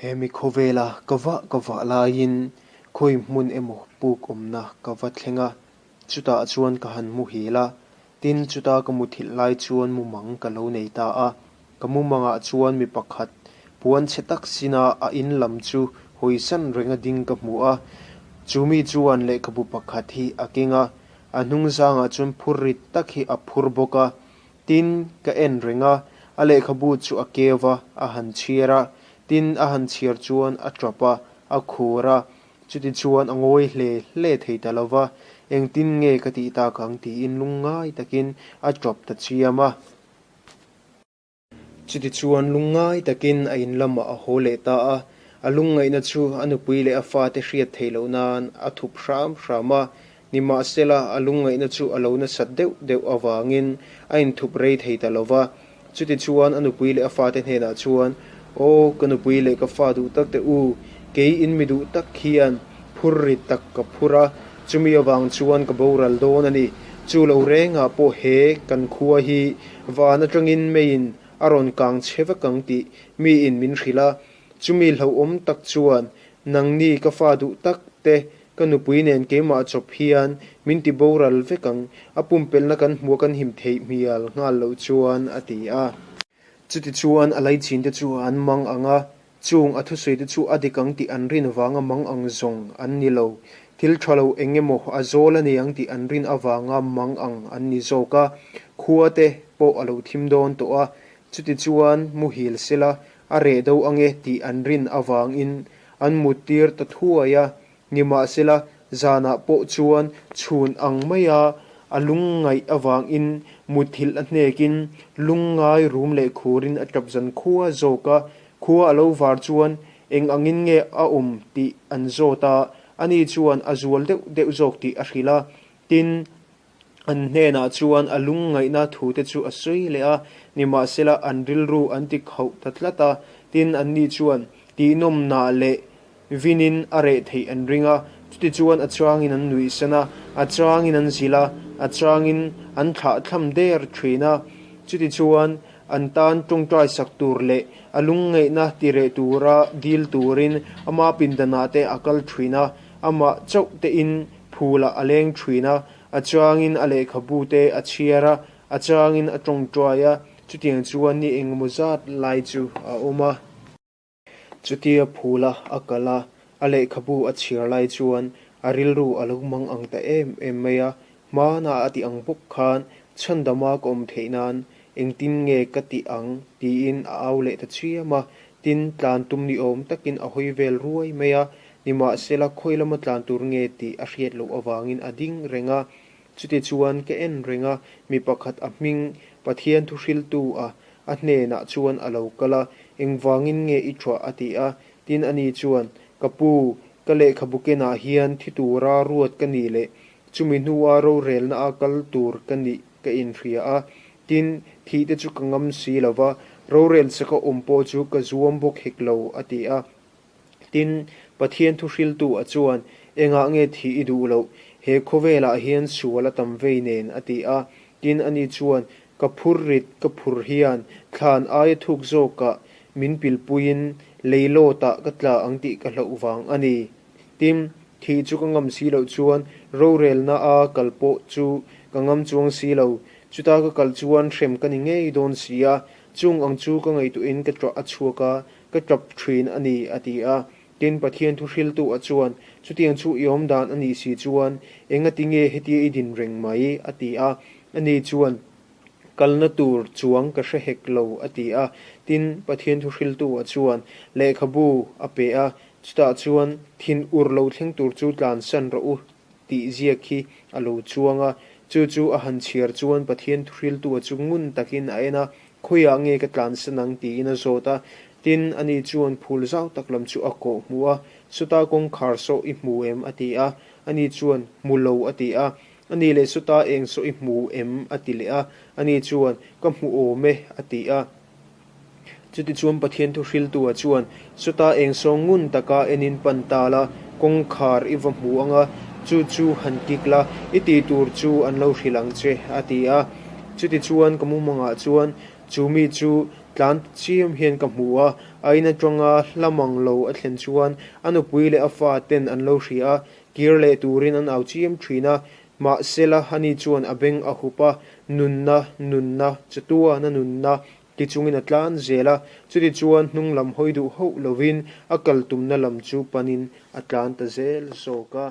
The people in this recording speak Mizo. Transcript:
He mi khawvela ka vah ka vah laiin khawi hmun emaw puk awmna ka va thleng a, chutah chuan ka han muhil a. Tin, chuta ka muthilh lai chuan mumang ka lo nei ta a. Ka mumangah chuan mi pakhat puan chhe tak sina a in lam chu hawisan renga ding ka hmu a. Chu mi chuan lehkhabu pakhat hi a keng a, a hnungzangah chuan phur rit tak hi a phur bawk a. Tin, ka en reng a, a lehkhabu chu a keu a, a han chhiar a. Tin, a han chhiar chuan a tap a, a khur a. Chutichuan a ngawi hle hle thei ta lo va, engtin nge ka tih tak ang tiin lungngai takin a tap ta chiam a. Chutichuan lungngai takin a in lamah a haw leh ta a, a lungngaihna chu a nupui leh a fate hriat theih loh nan a thup hram hram a. Nimahsela, a lungngaihna chu a lo nasat deuh deuh avangin a inthup rei thei ta lo va. Chutichuan a nupui leh a fate hnenah chuan, Aw, ka nupui leh ka fa duh tak te u, kei in mi duh tak hian phur rit tak ka phur a, chumi avang chuan ka boral dawn a ni. Chu lo rengah pawh he kan khua hi van atangin meiin a rawn kang che vek ang tih miin min hrilh a. Chumi hlauhawm tak chuan nangni ka fa duh tak te Ka nupui nen keimah chawp hian min ti boral vek ang, a pumpelhna kan hmuh a kan him theih hmial nghal loh chuan, a ti a. Chutichuan a laichin te chu an mang ang a, chung a thusawi te chu a dik ang tih an rin vanga mang ang zawng an ni lo. Thil tha lo eng emaw a zawl a nei ang tih an rin avanga mang ang an ni zawk a, khua te pawh a lo thim dawn tawh a, chutichuan muhil sela a reh do ange tih an rin avangin An muttir ta thuai a, nimahsela zanah pawh chuan chhun ang maia a lungngaih avangin muthilh a hnekin lungngai rum leh khurin a tap zan khua zawk a, khua a lo var chuan eng angin nge a awm tih an zawt a, ani chuan a zual deuh deuh zawk tih a hrilh a, tin, An hnenah chuan a lungngaihna thute chu a sawi leh a, nimahsela an rilru an ti khauh ta tlat a. Tin, anni chuan tihnawmnah leh vinin a reh theih an ring a, chutichuan a changin an nuihsan a, a changin an zilh a, a changin an thlahthlam der thin a. Chutichuan an tan tawngtai sak tur leh a lungngaihna ti reh tura dil turin ama pindanah te a kal thin a, amah chauh tein Phulah a leng thin a, a changin a lehkhabu te a chhiar a, a changin a tawngtuai a, chutiang chuan ni engemaw zat lai chu a awm a. Chutia phula a kal a, a lehkhabu a chhiar lai chuan a rilru a lo mang ang ta em em mai a, hmana a tih ang bawk khan chhandama ka awm theih nan engtin nge ka tih ang tiin a au leh ta chiam a, tin tlan tum ni awm takin a hawi vel ruai mai a, Nimahsela, khawi lama tlan tur nge tih a hriat loh avangin a ding reng a. Chutichuan ka en reng a, mi pakhat a hming Pathian thuhriltu a a hnenah chuan a lo kal a, Engvangin nge i thuah? a ti a. Tin, ani chuan, Ka pu, ka lehkhabu kenah hian thi tura ruat ka nih leh chumi hnua rorelna a kal tur ka nih ka inhria a. Tin, thihte chu ka ngam si lo va, rorel chaka awm pawh chu ka zuam bawk hek lo, a ti a. Tin, Pathian thuhriltu a chuan, Engah nge thih i duh loh? He khawvelah hian sual a tam vei nen, a ti a. Tin, ani chuan, Ka phur rit, ka phur hian thlan aia thuk zawkah min pilpuiin leilawtah ka tla ang tih ka hlauh vang a ni. Tin, thih chu ka ngam si loh chuan rorelna a kal pawh chu ka ngam chuang si lo. Chuta ka kal chuan hrem ka ni ngei dawn si a, chung ang chu ka ngaihtuahin ka ṭah a chhuak a, Ka ṭap ṭhin a ni, a ti a. Tin, Pathian thuhriltu a chuan, Chutiang chu i awm dan a nih si chuan, engati nge hetia i din reng mai? a ti a. Ani chuan, Kalna tur chuang ka hre hek lo, a ti a. Tin, Pathian thuhriltu a chuan, Lehkhabu a pe a, chutah chuan, Thin ur lo thleng tur chu tlansan rawh u, tih ziak hi a lo chuang a. Chu chu a han chhiar chuan Pathian thuhriltu a chu ngun takin a en a, Khawiah nge ka tlansan ang tiin a zawt a, tin ani chuan phul zau tak lam chu a kawh hmuh a, Sawta kawngkhar saw i hmu em? a ti a, ani chuan, Hmu lo a ti a, ani leh Sawta eng saw i hmu em? a ti leh a, ani chuan, Ka hmu awm e a ti a. Chutichuan Pathian thuhriltua chuan, Sawta eng saw ngun taka enin pan ta la, kawngkhar i va hmu ang a, chu chu han kik la, i tih tur chu an lo hrilh ang che a ti a. Chutichuan ka mumangah chuan chu mi chu tlan ta chiam hian ka hmu a. A in atanga hla mang lo a thlen chuan a nupui leh a fa ten an lo hria a, kir leh turin an au chiam thin a. Mahsela ani chuan a beng a hup a, Nunna, nunna, chatuana nunna ti chungin a tlan zel a. Chutichuan hnung lam hawi duh hauh lovin a kal tumna lam chu panin a tlan ta zel zawk a.